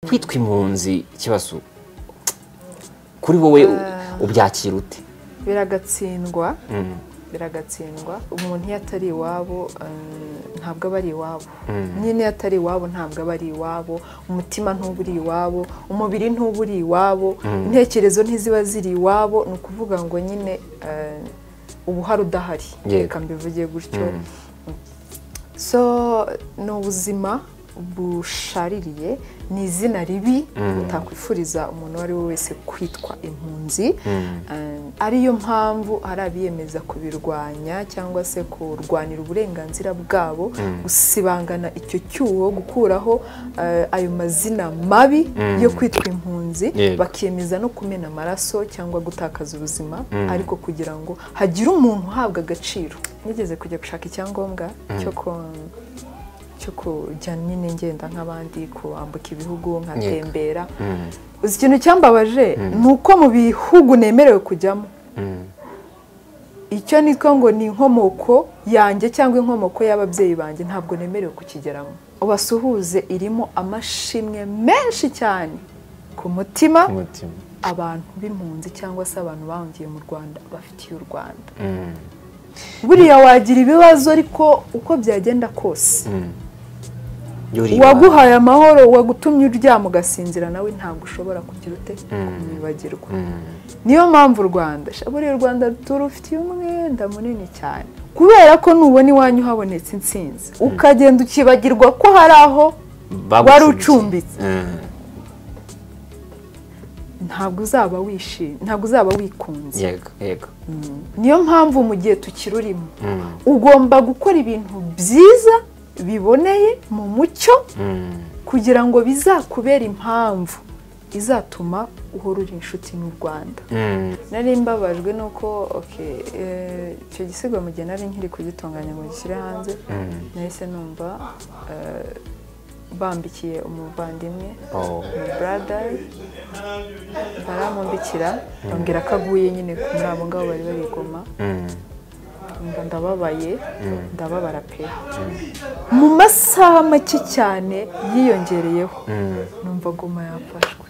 Kwitwa impunzi Kibasu kuri wowe ubyakira ute? Biragatsindwa, biragatsindwa. Umuntu iyo atari iwabo ntabwo aba ari iwabo. Nyine iyo atari iwabo ntabwo aba ari iwabo, umutima ntuba uri iwabo, umubiri ntuba uri iwabo, intekerezo ntiziba ziri iwabo. Ni ukuvuga ngo nyine uba uhari udahari, reka mbivuge gutyo. So ni ubuzima bushaririye, ni izina ribi utakwifuriza umuntu uwo ari we wese kwitwa impunzi. Ariyo mpamvu hari abiyemeza kubirwanya cyangwa se kurwanira uburenganzira bwabo, gusibangana icyo cyuho, gukuraho ayo mazina mabi yo kwitwa impunzi, bakiyemeza no kumena amaraso cyangwa gutakaza ubuzima, ariko kugira ngo hagire umuntu uhabwa agaciro. Nigeze kujya gushaka icyangombwa cyo kujya nyine ngenda nk'abandi, kwambuka ibihugu nkatembera. Uzi ikintu cyambabaje ni uko mu bihugu nemerewe kujyamo, icyo nitwa ngo ni inkomoko yanjye cyangwa inkomoko y'ababyeyi banjye, ntabwo nemerewe kukigeramo. Ubasuhuze irimo amashimwe menshi cyane ku mutima abantu b'impunzi cyangwa se abantu bahungiye mu Rwanda bafitiye u Rwanda. Buriya wagira ibibazo ariko uko byagenda kose, uwaguhaye amahoro, uwagutumye uryama ugasinzira, nawe ntabwo ushobora kugira ute kumwibagirwa. Niyo mpamvu u Rwanda, buriya u Rwanda turufitiye umwenda munini cyane, kubera ko nubona iwanyu habonetse intsinzi ukagenda ukibagirwa ko hari aho wari ucumbitse, ntabwo uzaba wishimye, ntabwo uzaba wikunze. Yego, yego. Niyo mpamvu mu gihe tukirurimo ugomba gukora ibintu byiza biboneye mu mucyo, kugira ngo bizakubere impamvu izatuma uhora uri inshuti n'u Rwanda. Nari mbabajwe nuko icyo gisigo mu gihe nari nkiri kugitunganya ngo gishyire hanze, nahise numva bambikiye umuvandimwe, brother, baramumbikira bambwira ko aguye nyine muri abo ngabo bari bari Goma. Ndababaye, ndababara pe. Mu masaha make cyane yiyongereyeho numva Goma yafashwe.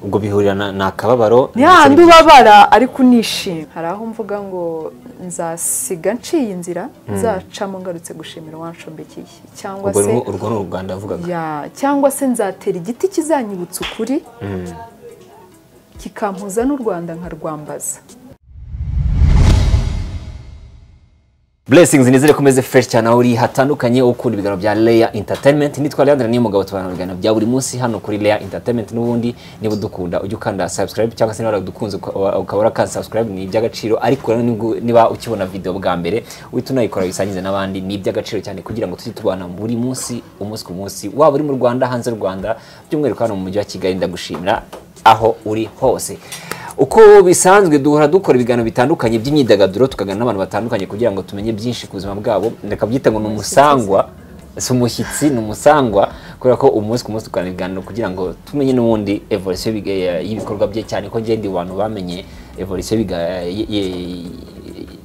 Ubwo bihurira na akababaro, ni handi ubabara ariko unishima. Hari aho mvuga ngo nzasiga nciye inzira nzacamo ngarutse gushimira uwanshombekiye, cyangwa se urwo ni u Rwanda avugaga, cyangwa se nzatera igiti kizanyibutsa ukuri kikampuza n'u Rwanda nkarwambaza. Blessings, nizere komeze fresh cyane aho uri hatandukanye, ukunda ibiganiro bya Leya Entertainment. Nitwa Leandre niyo mugabo, tubana ibiganiro bya buri munsi hano kuri Leya Entertainment. N'ubundi niba udukunda ujye ukanda subscribe, cyangwa se niba udukunze ukabura ka subscribe, ni iby'agaciro. Ariko niba ukibona video bwa mbere uhita unayikora bisangize n'abandi, ni iby'agaciro cyane kugira ngo tujye tubana buri munsi, umunsi ku munsi, waba uri mu Rwanda, hanze y'u Rwanda, by'umwihariko hano mu mujyi wa Kigali. Ndagushimira aho uri hose. Uko bisanzwe duhora dukora ibiganiro bitandukanye by'imyidagaduro, tukaganira n'abantu batandukanye kugira ngo tumenye byinshi ku buzima bwabo. Reka byita ngo ni umusangwa, si umushyitsi, ni umusangwa, kubera ko umunsi ku munsi tuganira ibiganiro kugira ngo tumenye n'ubundi evolution y'ibikorwa bye, cyane ko ngende abantu bamenye evolution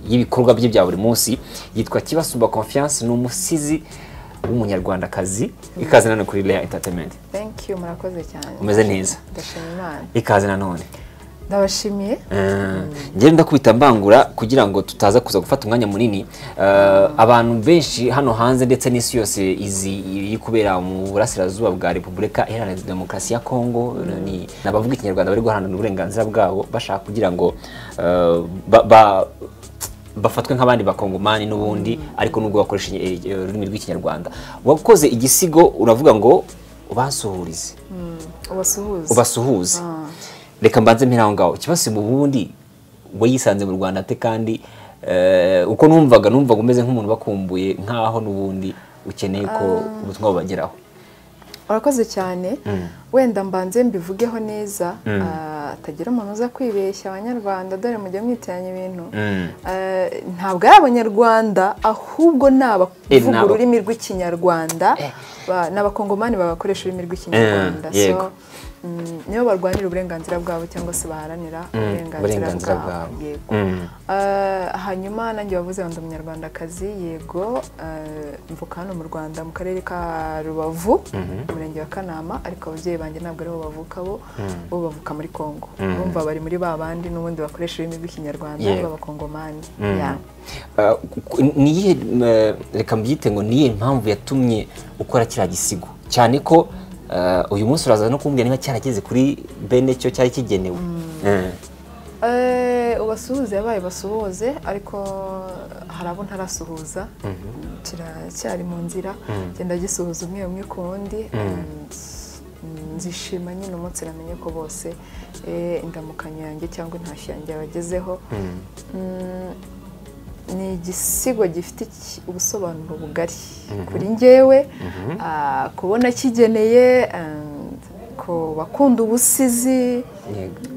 y'ibikorwa bye bya buri munsi. Yitwa Kibasumba Confiance, ni umusizi w'umunyarwandakazi. Ikaze nanone kuri Leya Entertainment. Thank you, murakoze cyane. Umeze neza? Ndashima Imana. Ikaze nanone. Ndabashimiye. Njye ndakubita mbangura kugira ngo tutaza kuza gufata umwanya munini. Abantu benshi hano hanze ndetse n'isi yose izi iri kubera mu burasirazuba bwa Repubulika Iharanira Demokarasi ya Kongo, ni abavuga ikinyarwanda bari guharanira uburenganzira bwabo, bashaka kugira ngo bafatwe nk'abandi bakongomani n'ubundi, ariko nubwo bakoresha ururimi rw'ikinyarwanda. Wakoze igisigo uravuga ngo ubasuhurize, ubasuhuze, ubasuhuze. Reka mbanze mpera aho ngaho. Kibazo mu bundi we yisanze mu Rwanda ate, kandi uko numvaga umeze nk'umuntu bakumbuye, nkaho n'ubundi ukeneye ko ubutumwa bubageraho. Urakoze cyane. Wenda mbanze mbivugeho neza, atagira umuntu uza kwibeshya. Abanyarwanda dore mujye mwitiranya ibintu. Ntabwo ari abanyarwanda, ahubwo ni abavuga ururimi rw'ikinyarwanda, n'abakongomani babakoresha ururimi rw'ikinyarwanda. So Nibo barwanira uburenganzira bwabo cyangwa se baharanira uburenganzira bwabo. Yego. Hanyuma nanjye bavuze ngo ndi umunyarwandakazi, yego, mvuka hano mu Rwanda mu karere ka Rubavu, umurenge wa Kanama, ariko ababyeyi banjye ntabwo ariho bavuka, bo bavuka muri Kongo. Urumva bari muri ba bandi n'ubundi bakoresha ururimi rw'Ikinyarwanda b'Abakongomani. Niyihe, reka mbyite ngo niyihe mpamvu yatumye ukora kiriya gisigo, cyane ko uyu munsi uraza no kumbwira niba cyarageze kuri bene cyo cyari kigenewe? Ubasuhuze yabaye basuhuze, ariko hari abo ntarasuhuza, kiracyari mu nzira, genda gisuhuza umwe umwe ku wundi. Nzishima nyine umunsi namenye ko bose indamukanyo yanjye cyangwa intashyo yanjye yabagezeho. Ni igisigo gifite ubusobanuro bugari kuri njyewe, kubona kigeneye ku bakunda ubusizi,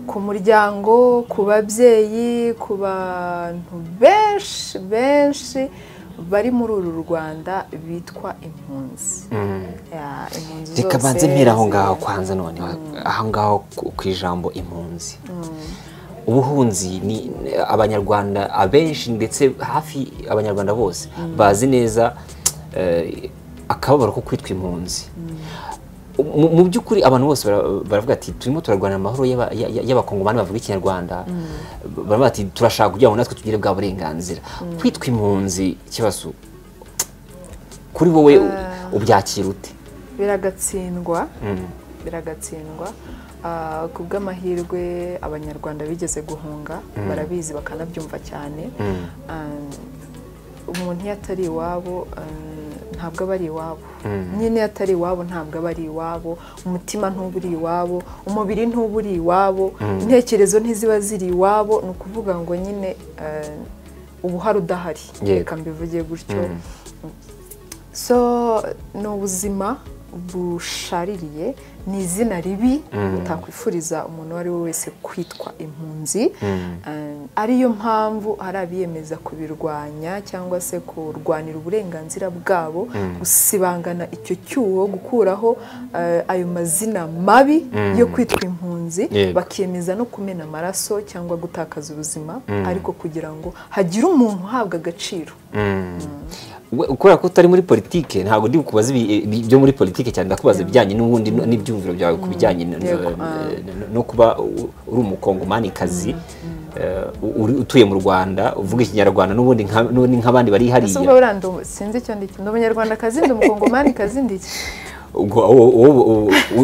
ku muryango, ku babyeyi, ku bantu benshi benshi bari muri uru Rwanda bitwa impunzi. Reka banze mpera aho ngaho kwanza, none aho ngaho ku ijambo impunzi. Ubuhunzi ni abanyarwanda abenshi, ndetse hafi abanyarwanda bose bazi neza akababaro ko kwitwa impunzi. Mu by'ukuri abantu bose baravuga ati turimo turarwanira amahoro y'abakongomani bavuga Ikinyarwanda, baravuga ati turashaka kugira ngo natwe tugire bwa burenganzira. Kwitwa impunzi kibazo kuri wowe ubyakira ute? Biragatsindwa, biragatsindwa. Ku bw'amahirwe abanyarwanda bigeze guhunga barabizi bakanabyumva cyane. Umuntu iyo atari iwabo ntabwo aba ari iwabo, nyine iyo atari iwabo ntabwo aba ari iwabo, umutima ntuba uri iwabo, umubiri ntuba uri iwabo, intekerezo ntiziba ziri iwabo. Ni ukuvuga ngo nyine uba uhari udahari, reka mbivuge gutyo. So ni ubuzima bushaririye, ni izina ribi utakwifuriza umuntu uwo ari we wese kwitwa impunzi, ariyo mpamvu hari abiyemeza kubirwanya cyangwa se kurwanira uburenganzira bwabo, gusibangana icyo cyuho, gukuraho ayo mazina mabi yo kwitwa impunzi, bakiyemeza no kumena amaraso cyangwa gutakaza ubuzima, ariko kugira ngo hagire umuntu uhabwa agaciro. Ukora ko utari muri politike, ntabwo ndi kubaza ibyo muri politike cyane, ndakubaza ibijyanye n'ubundi n'ibyumviro byawe ku bijyanye no kuba uri umukongomanikazi utuye mu Rwanda, uvuga Ikinyarwanda n'ubundi nk'abandi bari hariya. Sinzi icyo ndi, ndi umunyarwandakazi, ndi umukongomanikazi, ndi iki?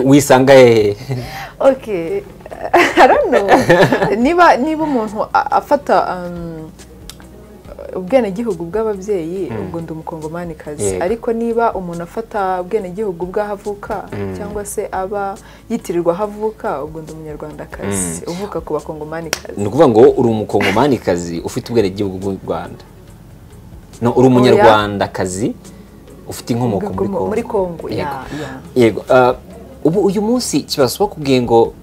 Wisanga hehe? Okay, I don't know. Niba umuntu afata ubwenegihugu bw'ababyeyi, ubwo ndi umukongomanikazi, ariko niba umuntu afata ubwenegihugu bw'aho avuka cyangwa se aba yitirirwa aho avuka, ubwo ndi umunyarwandakazi uvuka ku bakongomanikazi. Ni ukuvuga ngo uri umukongomanikazi ufite ubwenegihugu bw'u Rwanda? No, uri umunyarwandakazi ufite inkomoko muri Kongo. Yego. Ubu uyu munsi kibazo bakubwiye ngo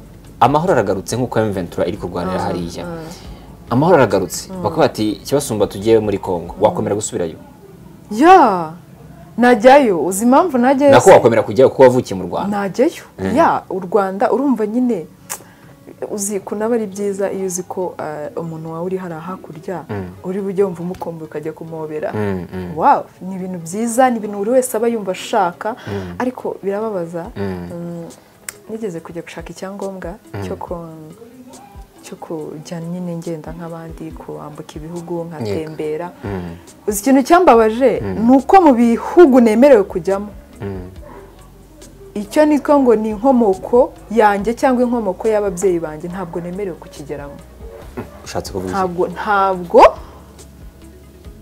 amahoro aragarutse nk'uko M23 iri kurwanira hariya, amahoro aragarutse, bakavuga ati kibasumba tugiye muri Kongo, wakomera gusubirayo? Ya, najyayo. Uzi impamvu najyayo? Nako wakomera kujyayo kuko wavukiye mu Rwanda. Najyayo. Ya, u Rwanda urumva nyine uzi kunaba ari byiza iyo uzi ko umuntu wawe uri hariya hakurya uri bujye wumva umukumbuye ukajya kumobera. Wow, ni ibintu byiza, ni ibintu buri wese aba yumva ashaka, ariko birababaza. Nigeze kujya gushaka icyangombwa cyo kujya nyine ngenda nk'abandi, kwambuka ibihugu nkatembera. Uzi ikintu cyambabaje ni uko mu bihugu nemerewe kujyamo, icyo nitwa ngo ni inkomoko yanjye cyangwa inkomoko y'ababyeyi banjye, ntabwo nemerewe kukigeramo. Ushatse kuvuga iki? Ntabwo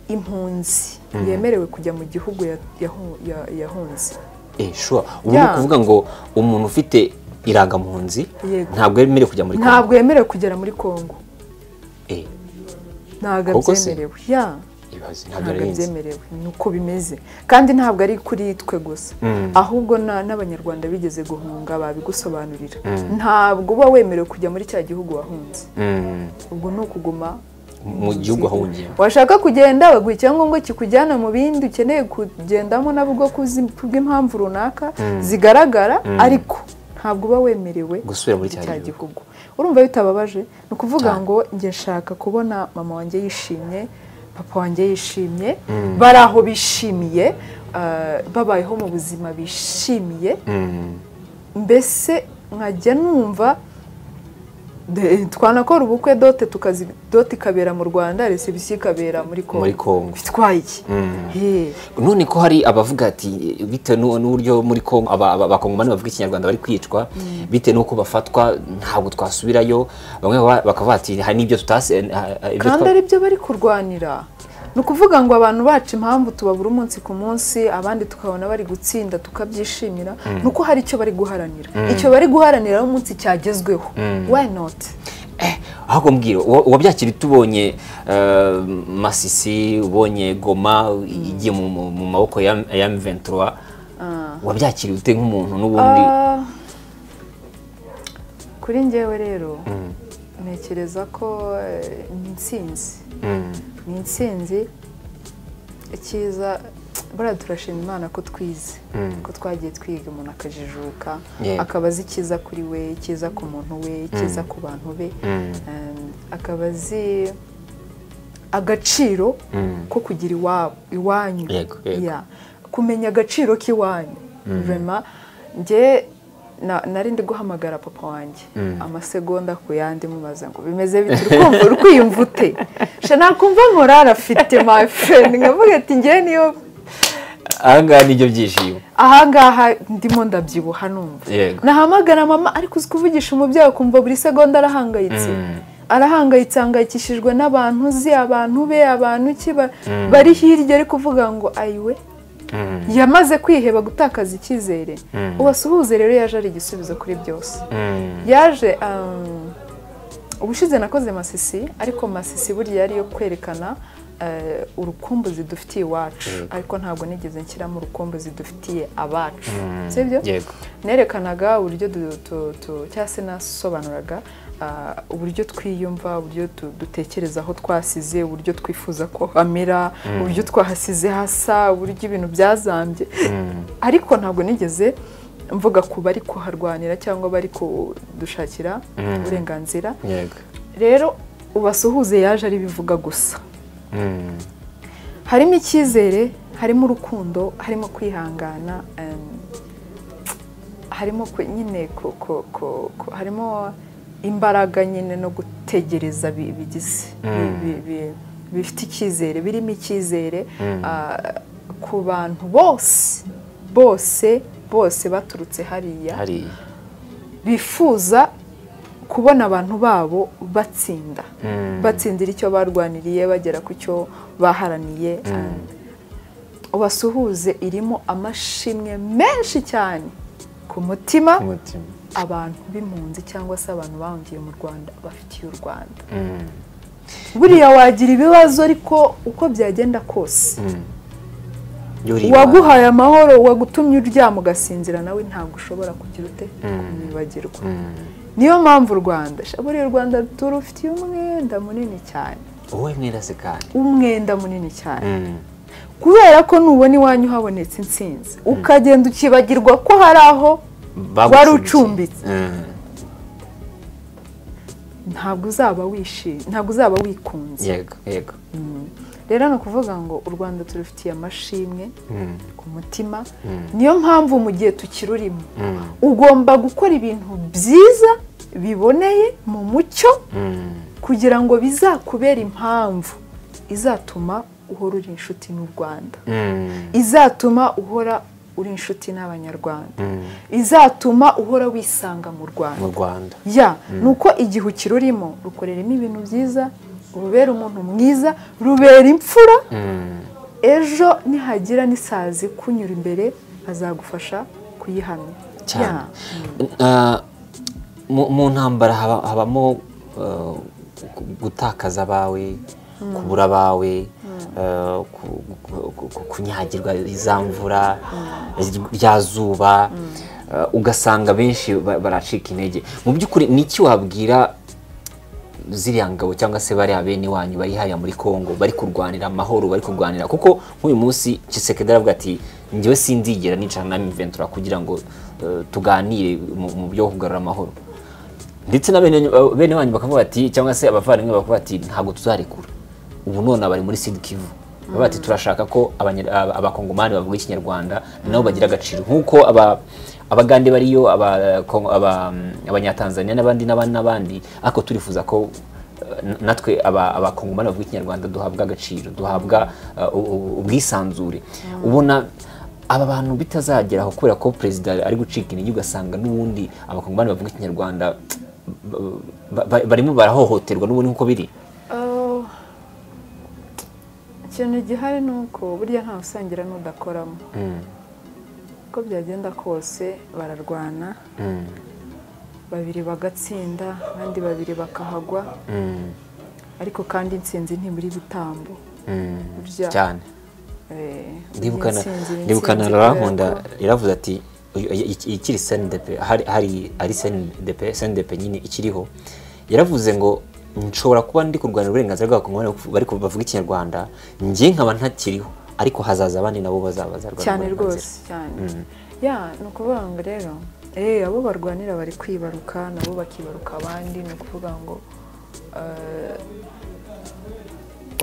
impunzi yemerewe kujya mu gihugu yahunze. Sure. Ubu ni ukuvuga ngo umuntu ufite irangamuhunzi ntabwo yemerewe kujya muri Kongo. Ntabwo yemerewe kugera muri Kongo. Ntabwo abyemerewe. Ya. Ntabwo abyemerewe. Nuko bimeze. Kandi ntabwo ari kuri twe gusa. Ahubwo n'abanyarwanda bigeze guhunga babigusobanurira. Ntabwo uba wemerewe kujya muri cya gihugu wahunze. Ubwo ni ukuguma mu gihugu wahungiye. Washaka kugenda baguha icyangombwa kikujyana mu bindi ukeneye kugendamo nabwo kubw'impamvu runaka zigaragara, ariko Ntabwo uba wemerewe gusubira muri cya gihugu. Urumva bitababaje? Ni ukuvuga ngo njye nshaka kubona mama wanjye yishimye, papa wanjye yishimye, bari aho bishimiye, babayeho mu buzima bishimiye. Mbese nkajya numva twanakora ubukwe, dote tukazi, dote ikabera mu Rwanda, reception ikabera muri Kongo. Bitwaye iki? None ko hari abavuga ati bitewe n'uburyo muri Kongo abakongomani bavuga ikinyarwanda bari kwicwa, bitewe n'uko bafatwa ntabwo twasubirayo, bamwe bakavuga ati hari n'ibyo tutase, kandi ari byo bari kurwanira. Ni ukuvuga ngo abantu bacu impamvu tubabura umunsi ku munsi, abandi tukabona bari gutsinda tukabyishimira, ni uko hari icyo bari guharanira. Icyo bari guharanira umunsi cyagezweho. Why not? Ahubwo mbwira, wabyakira tubonye Masisi, ubonye Goma igiye mu maboko ya M23, wabyakira ute nk'umuntu n'ubundi? Kuri njyewe rero ntekereza ko ni intsinzi. Ni intsinzi. Icyiza buriya turashima Imana ko twize, ko twagiye twiga, umuntu akajijuka, akaba azi icyiza kuri we, icyiza ku muntu we, icyiza ku bantu be, akaba azi agaciro ko kugira iwabo, iwanyu. Kumenya agaciro k'iwanyu. Vraiment njye nari ndi guhamagara papa wanjye amasegonda ku yandi, mubaza ngo bimeze bite, urukumva uri ute? Sha nakumva morale afite my friend, nkavuga ati njye niyo ahangaha nibyo byishimo, ahangaha ndimo ndabyibuha numva. Nahamagara mama, ariko uzi kuvugisha umubyeyi ukumva buri segonda arahangayitse. Arahangayitse, ahangayikishijwe n'abantu uzi, abantu be, abantu ki bari hirya, ari kuvuga ngo ayiwe. Yamaze kwiheba, gutakaza icyizere. Ubasuhuze rero yaje ari igisubizo kuri byose. Yaje ubushize nakoze Masisi, ariko Masisi burya yari yo kwerekana urukumbuzi dufitiye iwacu, ariko ntabwo nigeze nshyiramo urukumbuzi dufitiye abacu. Sibyo? Nerekanaga uburyo cyangwa se nasobanuraga uburyo twiyumva, uburyo dutekereza aho twasize, uburyo twifuza ko hamera, uburyo twahasize hasa, uburyo ibintu byazambye. Ariko ntabwo nigeze mvuga ku bari kuharwanira cyangwa bari kudushakira uburenganzira. Rero ubasuhuze yaje ari bivuga gusa. Harimo icyizere, harimo urukundo, harimo kwihangana, harimo nyine harimo imbaraga nyine no gutegereza bigize bifite icyizere, birimo icyizere ku bantu bose bose bose baturutse hariya bifuza kubona abantu babo batsinda, batsindira icyo barwaniriye, bagera ku cyo baharaniye. Ubasuhuze irimo amashimwe menshi cyane ku mutima abantu b'impunzi cyangwa se abantu bahungiye mu Rwanda bafitiye u Rwanda. Buriya wagira ibibazo, ariko uko byagenda kose uwaguhaye amahoro, uwagutumye uryama ugasinzira, nawe ntabwo ushobora kugira ute kumwibagirwa. Niyo mpamvu u Rwanda, buriya u Rwanda turufitiye umwenda munini cyane. Wowe mwenda se kandi? Umwenda munini cyane. Kubera ko nubona iwanyu habonetse intsinzi, ukagenda ukibagirwa ko hari aho wari ucumbitse, ntabwo uzaba wishimye, ntabwo uzaba wikunze. Yego, yego. Rero ni ukuvuga ngo u Rwanda turufitiye amashimwe ku mutima. Niyo mpamvu mu gihe tukirurimo ugomba gukora ibintu byiza biboneye mu mucyo, kugira ngo bizakubere impamvu izatuma uhora uri inshuti n'u Rwanda, izatuma uhora uri inshuti n'Abanyarwanda, izatuma uhora wisanga mu Rwanda. Ya, nuko igihe ukirurimo rukoreremo ibintu byiza, rubera umuntu mwiza, rubera imfura. Ejo nihagira n'isazi kunyura imbere azagufasha kuyihamya. Cyane. Mu ntambara habamo gutakaza abawe, kubura abawe, kunyagirwa iza mvura, rya zuba, ugasanga benshi baracika intege. Mu by'ukuri ni iki wabwira ziriya ngabo cyangwa se bariya bene wanyu bari hariya muri Kongo bari kurwanira amahoro, bari kurwanira? Kuko nk'uyu munsi Tshisekedi aravuga ati njyewe sinzigera nicara na M23 kugira ngo tuganire mu byo kugarura amahoro. Ndetse na bene wanyu bakavuga bati, cyangwa se abavandimwe bakavuga bati ntabwo tuzarekura. Ubu none bari muri Sud Kivu. Baba bati turashaka ko abakongomani bavuga ikinyarwanda nabo bagira agaciro nkuko abagande bariyo, abanyatanzania n'abandi n'abandi, ariko turifuza ko natwe abakongomani bavuga ikinyarwanda duhabwa agaciro, duhabwa ubwisanzure. Ubona aba bantu bitazageraho kubera ko perezida ari gucika intege, ugasanga n'ubundi abakongomani bavuga ikinyarwanda barimo barahohoterwa n'ubundi nkuko biri. Ikintu gihari ni uko burya nta usangira n'udakoramo. Uko byagenda kose bararwana, babiri bagatsinda, abandi babiri bakahagwa, ariko kandi intsinzi ntiburi bitambo cyane. Ndibukana Rankunda iravuze ati ikiri CNDP, hari ari CNDP nyine ikiriho, yaravuze ngo nshobora kuba ndi kurwanira uburenganzira bw'abakongomani bari bavuga ikinyarwanda, njye nkaba ntakiriho, ariko hazaza abandi nabo bazabazarwana cyane rwose cyane. Ya ni ukuvuga ngo rero abo barwanira bari kwibaruka nabo bakibaruka abandi, ni ukuvuga ngo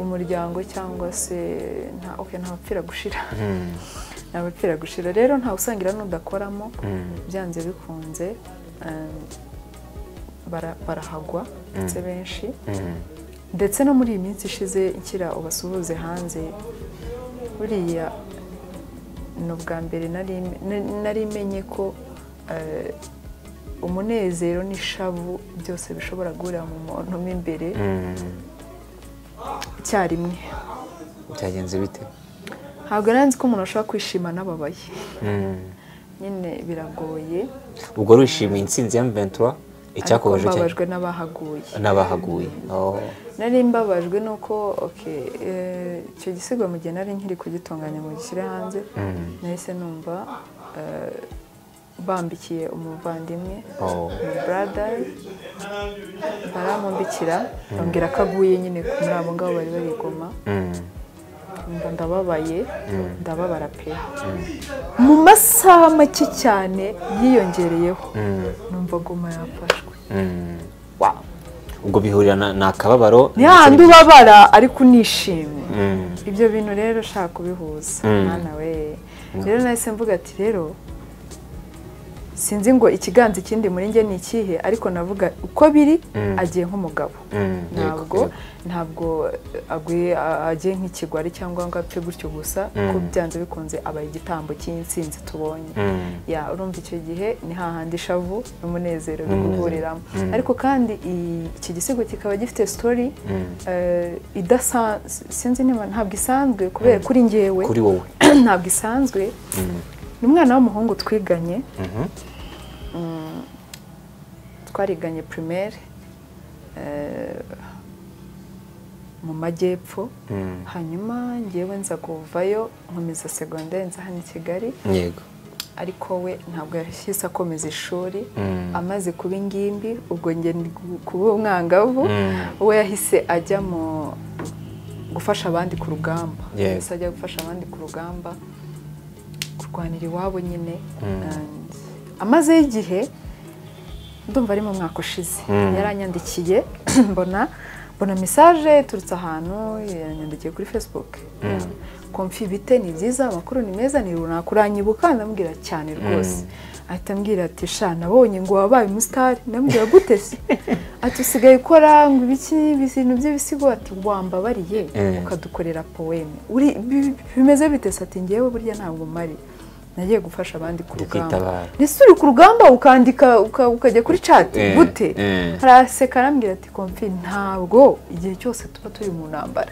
umuryango cyangwa se nta nta gushira, nta bapfira gushira. Rero nta usangira n'udakoramo, byanze bikunze barahagwa ndetse benshi. Ndetse no muri iyi minsi ishize nshyira ubasuhuze hanze, buriya ni ubwa mbere nari menye ko umunezero n'ishavu byose bishobora guhurira mu muntu mo imbere icyarimwe. Byagenze bite? Ntabwo nari nzi ko umuntu ashobora kwishima n'ababaye. Nyine biragoye. Ubwo wishimiye intsinzi ya M23? Icyakubaje cyane mbabajwe n'abahaguye. N'abahaguye. Nari mbabajwe nuko icyo gisigo mu gihe nari nkiri kugitunganya ngo gishyire hanze, nahise numva bambikiye umuvandimwe, brother, baramumbikira bambwira ko aguye nyine muri abo ngabo bari bari Goma. Ndababaye, ndababara pe. Mu masaha make cyane yiyongereyeho numva Goma yafashwe. Ubwo bihurira na akababaro, ni handi ubabara ariko unishimye. Ibyo bintu rero ushaka kubihuza mwana we. Rero nahise mvuga ati rero sinzi ngo ikiganza ikindi muri nge ni ikihe, ariko navuga uko biri agiye nk'umugabo, ntabwo aguye agiye nk'ikigwari cyangwa ngo apfe gutyo gusa, ko byanze bikunze abaye igitambo cy'intsinzi tubonye. Ya urumva icyo gihe ni hahandi ishavu n'umunezero biguhuriramo. Ariko kandi iki gisigo kikaba gifite story idasanzwe, sinzi niba ntabwo isanzwe kubera kuri ngewe, kuri wowe ntabwo isanzwe. Ni umwana w'umuhungu twiganye, twariganye primaire mu majyepfo, hanyuma ngewe nza kuvayo nkomeza secondaire nza hano i Kigali. Yego. Ariko we ntabwo yahise akomeza ishuri, amaze kuba ingimbi, ubwo nge kuba umwangavu, we yahise ajya mu gufasha abandi ku rugamba. Yahise ajya gufasha abandi ku rugamba, kurwanira iwabo nyine. Amaze igihe ndumva ari mu mwaka ushize yaranyandikiye, mbona message iturutse ahantu, yanyandikiye kuri Facebook. Komfi bite, ni byiza, amakuru ni meza, ni runaka, uranyibuka? Ndamubwira cyane rwose. Ahita ambwira ati sha nabonye ngo wabaye umusitari. Ndamubwira gute se? Ati usigaye ukora ngo ibiki ibintu by'ibisigo, ati wambabariye ukadukorera poeme, uri bimeze bite se? Ati ngewe burya ntabwo mari nagiye gufasha abandi ku rugamba. Ese uri ku rugamba ukandika ukajya kuri chat gute? Araseka arambwira ati komfi ntabwo igihe cyose tuba turi mu ntambara.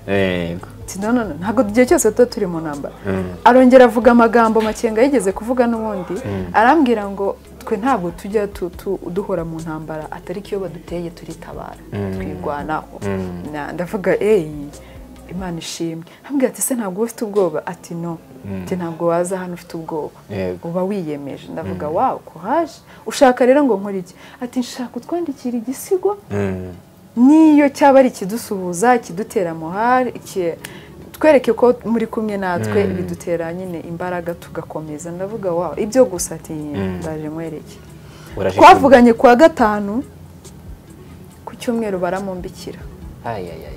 No no ntabwo igihe cyose tuba turi mu ntambara. Arongera avuga amagambo Makenga yigeze kuvuga n'ubundi, arambwira ngo twe ntabwo tujya duhora mu ntambara, atari iyo baduteye turitabara, twirwanaho. Ndavuga Imana ishimwe. Ambwira ati se ntabwo ufite ubwoba? Ati no, ati ntabwo waza hano ufite ubwoba, uba wiyemeje. Ndavuga wow, courage. Ushaka rero ngo nkore iki? Ati nshaka utwandikira igisigo, niyo cyaba ari ikidusuhuza, ikidutera morale, Mutwereke ko muri kumwe natwe, bidutera nyine imbaraga tugakomeza. Ndavuga wow, ibyo gusa ati ndaje nkwereke. Twavuganye kuwa gatanu, ku cyumweru baramumbikira.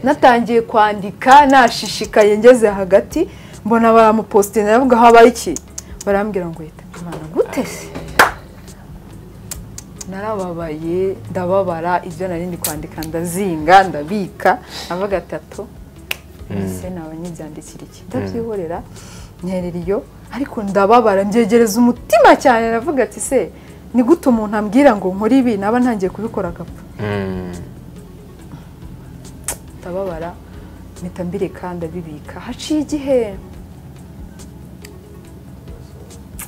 Natangiye kwandika nashishikaye, ngeze hagati mbona baramupostinga, ndavuga habaye iki? Barambwira ngo yita Imana gute se? Narababaye, ndababara, ibyo nari ndi kwandika ndazinga ndabika, avuga atatu ese nawe nyibyandikira iki? Ndabyihorera nterera iyo, ariko ndababara mbyegereza umutima cyane, navuga ati se ni gute umuntu ambwira ngo nkore ibi naba ntangiye kubikora agapfa? Ndababara mpita mbireka ndabibika. Haciye igihe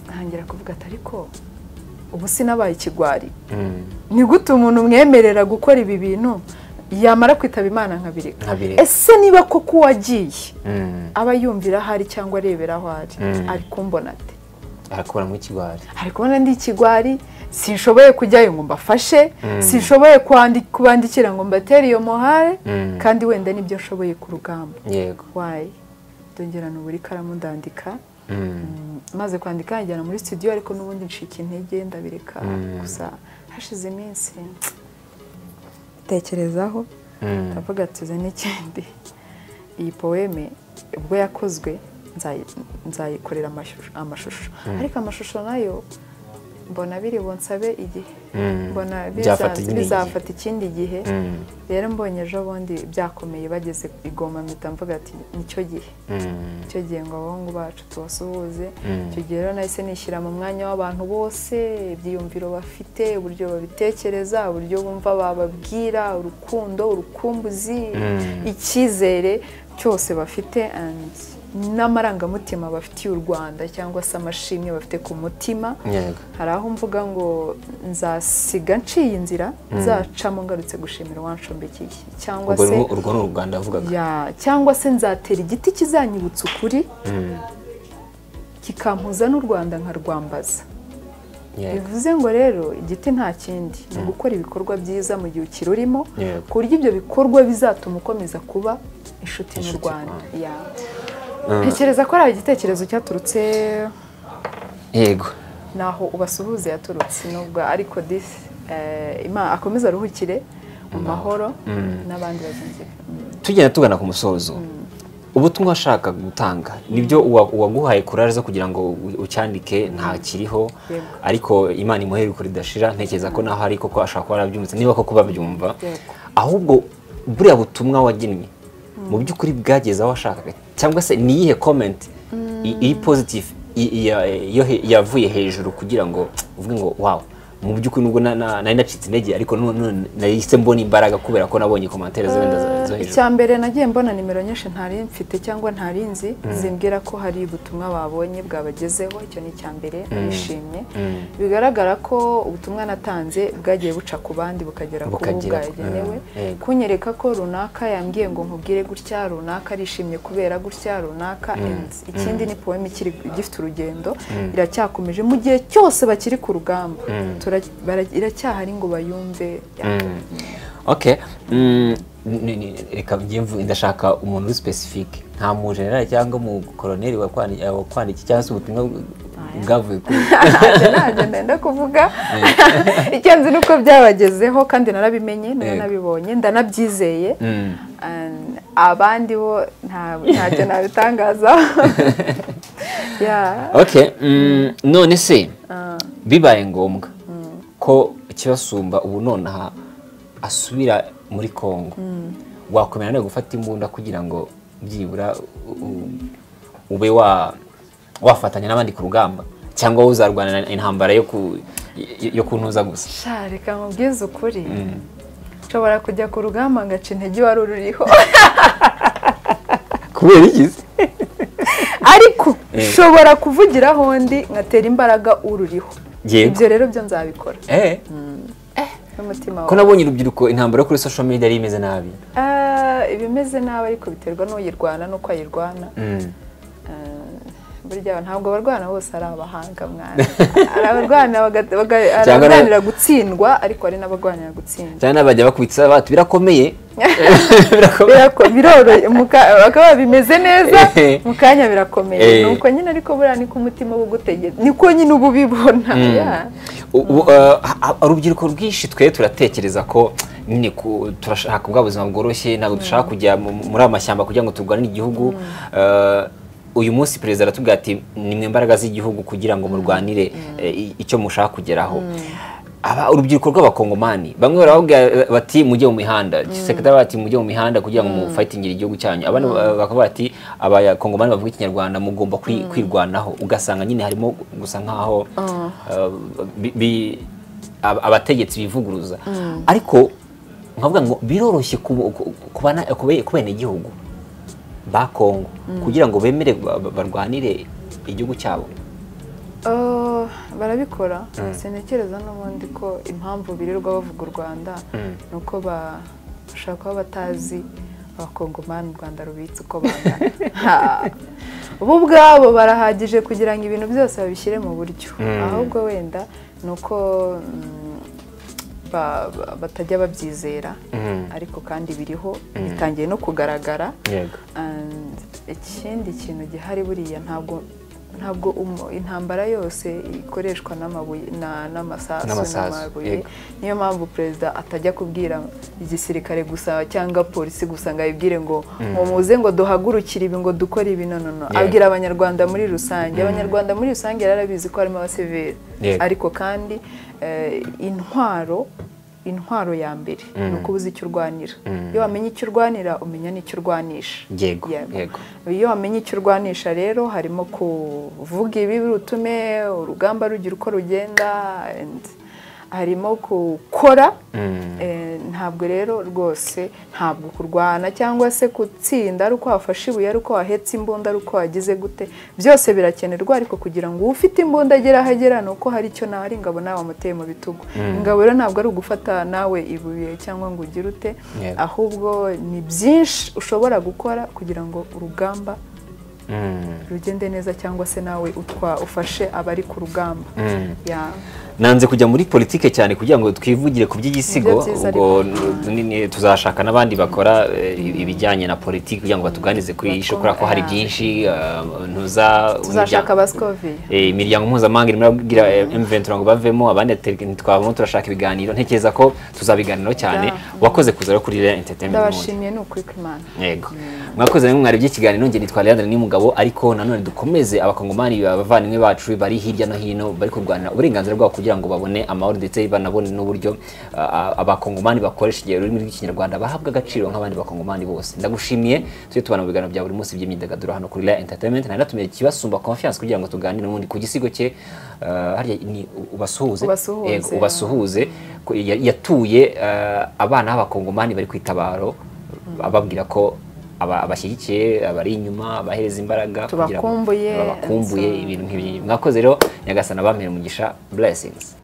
ntangira kuvuga ati ariko ubu sinabaye ikigwari, ni gute umuntu mwemerera gukora ibi bintu yamara kwitaba Imana nkabireka? Ese niba koko wagiye aba yumvira ahari cyangwa arebera aho ari, ari kumbona ate? Arakubona nk'ikigwari, ari kubona ndi ikigwari, sinshoboye kujyayo ngo mbafashe, sinshoboye kubandikira ngo mbatere iyo mohare, kandi wenda nibyo nshoboye ku rugamba. Yego. Why? Ndongera nubura ikaramu ndandika. Maze kwandika njyana muri studio, ariko n'ubundi ncika intege ndabireka. Gusa hashize iminsi tekerezaho, ndavuga tuze n'ikindi, iyi poeme ubwo yakozwe nzayikorera amashusho, ariko amashusho nayo mbona biri bonsabe igihe, mbona bizafata ikindi gihe. Rero mbonye ejo bundi byakomeye bageze i Goma, mpita mvuga ati nicyo gihe, icyo gihe ngo abahungu bacu tubasuhuze. Icyo gihe rero nahise nishyira mu mwanya w'abantu bose, ibyiyumviro bafite, uburyo babitekereza, uburyo bumva bababwira, urukundo, urukumbuzi, icyizere cyose bafite, and n'amarangamutima bafitiye u Rwanda cyangwa se amashimwe bafite ku mutima. Hari aho mvuga ngo nzasiga nciye inzira nzacamo ngarutse gushimira uwanshombekiye, cyangwa se urwo ni u Rwanda avugaga, cyangwa se nzatera igiti kizanyibutsa ukuri kikampuza n'u Rwanda nkarwambaza. Bivuze ngo rero igiti nta kindi ni gukora ibikorwa byiza mu gihe ukirurimo, ku buryo ibyo bikorwa bizatuma ukomeza kuba inshuti n'u Rwanda. Ntekereza ko ari igitekerezo cyaturutse, yego, naho ubasuhuze yaturutse, nubwo ariko disi Imana akomeza aruhukire mu mahoro n'abandi bagenzi be. Tugenda tugana ku musozo, ubutumwa ashaka gutanga nibyo uwaguhaye courage zo kugira ngo ucyandike ntakiriho, ariko Imana imuhere uko ridashira. Ntekereza ko naho ari koko ashaka kuba arabyumvise, niba koko babyumva, ahubwo buriya butumwa waginnye mu by'ukuri bwageze aho washakaga, cyangwa se ni iyihe comment iri positive yavuye hejuru kugira ngo uvuge ngo wow, mu by'ukuri nubwo nari nacitse intege ariko none nahise mbona imbaraga kubera ko nabonye commentaire zenda zo hejuru? Icya mbere nagiye mbona nimero nyinshi ntari mfite cyangwa ntari nzi zimbwira ko hari ubutumwa babonye bwabagezeho. Icyo ni icya mbere, nishimye. Bigaragara ko ubutumwa natanze bwagiye buca ku bandi bukagera ku bwagenewe, kunyereka ko runaka yambwiye ngo nkubwire gutya, runaka arishimye kubera gutya, runaka. Ikindi ni poem ikiri gifite urugendo, iracyakomeje mu gihe cyose bakiri ku rugamba, iracyahari ngo bayumve. Okay, reka ndashaka umuntu uri specific, nta mu general cyangwa mu colonel wakwandiki cyangwa se ubutumwa bwavuye kuri ntabyo ndenda kuvuga. Icyo nzi nuko byabagezeho kandi narabimenye, nabibonye, ndanabyizeye. Abandi bo ntacyo nabitangaza. Okay, none se bibaye ngombwa ko Kibasumba ubu nonaha asubira muri Kongo, wakomera nawe gufata imbunda kugira ngo byibura ube wafatanya n'abandi ku rugamba, cyangwa uzarwana intambara yo kuntuza gusa? Sha, reka nkubwize ukuri, nshobora kujya ku rugamba ngaca intege wari ururiho. Kubera iki? Ariko nshobora kuvugiraho ndi ngatera imbaraga ururiho. Ibyo rero byo nzabikora. Ko nabonye urubyiruko intambara kuri social media ari imeze nabi. Ibimeze nabi ariko biterwa n'uyirwana n'uko ayirwana. Burya ntabwo abarwana bose ari abahanga mwana. Ari abarwana baganira gutsindwa, ariko ari n'abagwanira gutsinda. Cyane abajya bakubitsa bati birakomeye. Biroroye bakaba bimeze neza mu kanya birakomeye. Nuko nyine ariko buriya niko umutima ugutegeka, niko nyine ubu bibona. Urubyiruko rwinshi twe turatekereza ko nyine turashaka ubwa buzima bworoshye, ntabwo dushaka kujya muri amashyamba kugira ngo turwanire igihugu. Uyu munsi perezida aratubwira ati nimwe imbaraga z'igihugu kugira ngo murwanire icyo mushaka kugeraho. Aba urubyiruko rw'abakongomani bamwe barababwira bati mujye mu mihanda, sekretari bati mujye mu mihanda kugira ngo mufightingire igihugu cyanyu, abandi bakavuga bati abakongomani bavuga ikinyarwanda mugomba kwirwanaho. Ugasanga nyine harimo gusa nkaho abategetsi bivuguruza, ariko nkavuga ngo biroroshye ku benegihugu ba Kongo kugira ngo bemere barwanire igihugu cyabo. Barabikora. Sintekereza n'ubundi ko impamvu birirwa bavuga u Rwanda nuko bashaka kuba batazi abakongomani u Rwanda rubitse uko bangana. Bo ubwabo barahagije kugira ngo ibintu byose babishyire mu buryo, ahubwo wenda nuko batajya babyizera, ariko kandi biriho bitangiye no kugaragara. Ikindi kintu gihari buriya ntabwo intambara yose ikoreshwa n'amabuye n'amasasu n'amabuye. Niyo mpamvu perezida atajya kubwira igisirikare gusa cyangwa polisi gusa ngo ayibwire ngo muze ngo duhagurukire ibi ngo dukore ibi, no no no. Abwira abanyarwanda muri rusange. Abanyarwanda muri rusange yarabizi ko harimo abasivili, ariko kandi intwaro ya mbere ni uko uzi icyo urwanira. Iyo wamenye icyo urwanira umenya n'icyo urwanisha. Yego. Iyo wamenye icyo urwanisha rero harimo kuvuga ibi birutume urugamba rugira uko rugenda, harimo gukora. Ntabwo rero rwose ntabwo kurwana cyangwa se gutsinda ari uko wafashe ibuye, ari uko wahetse imbunda, ari uko wagize gute, byose birakenerwa, ariko kugira ngo ufite imbunda agere aho agera ni uko hari icyo nawe ari ingabo nawe wamuteye mu bitugu. Ingabo rero ntabwo ari ugufata nawe ibuye cyangwa ngo ugire ute, ahubwo ni byinshi ushobora gukora kugira ngo urugamba rugende neza, cyangwa se nawe ufashe abari ku rugamba. Nanze kujya muri politike cyane kugira ngo twivugire ku by'igisigo, ubwo tuzashaka n'abandi bakora ibijyanye na politike kugira ngo batuganize kuri iyi shokora ko hari byinshi. Tuzashaka abasikovi, imiryango mpuzamahanga irimo irabwira M23 ngo bavemo, abandi ntitwavamo, turashaka ibiganiro. Ntekereza ko tuzabiganiraho cyane. Wakoze kuza kuri Leya Entertainment, ndabashimiye ni ukuri kw'Imana. Yego, mwakoze namwe mwari by'ikiganiro. Nge nitwa Leandre Nimugabo, ariko nanone dukomeze abakongomani abavandimwe bacu bari hirya no hino bari kurwanira uburenganzira bwabo kugira ngo babone amahoro, ndetse banabone n'uburyo abakongomani bakoresha ururimi rw'ikinyarwanda bahabwa agaciro nk'abandi bakongomani bose. Ndagushimiye, tujye tubana mu biganiro bya buri munsi by'imyidagaduro hano kuri Leya Entertainment. Nari natumiye Kibasumba Confiance kugira ngo tuganire n'ubundi ku gisigo cye, harya ni ubasuhuze, ubasuhuze yatuye abana b'abakongomani bari kwitabaro, ababwira ko abashyigikiye, abari inyuma, abahereza imbaraga, tubakumbuye, ibintu nk'ibi. Mwakoze rero, Nyagasana abampere umugisha. Blessings.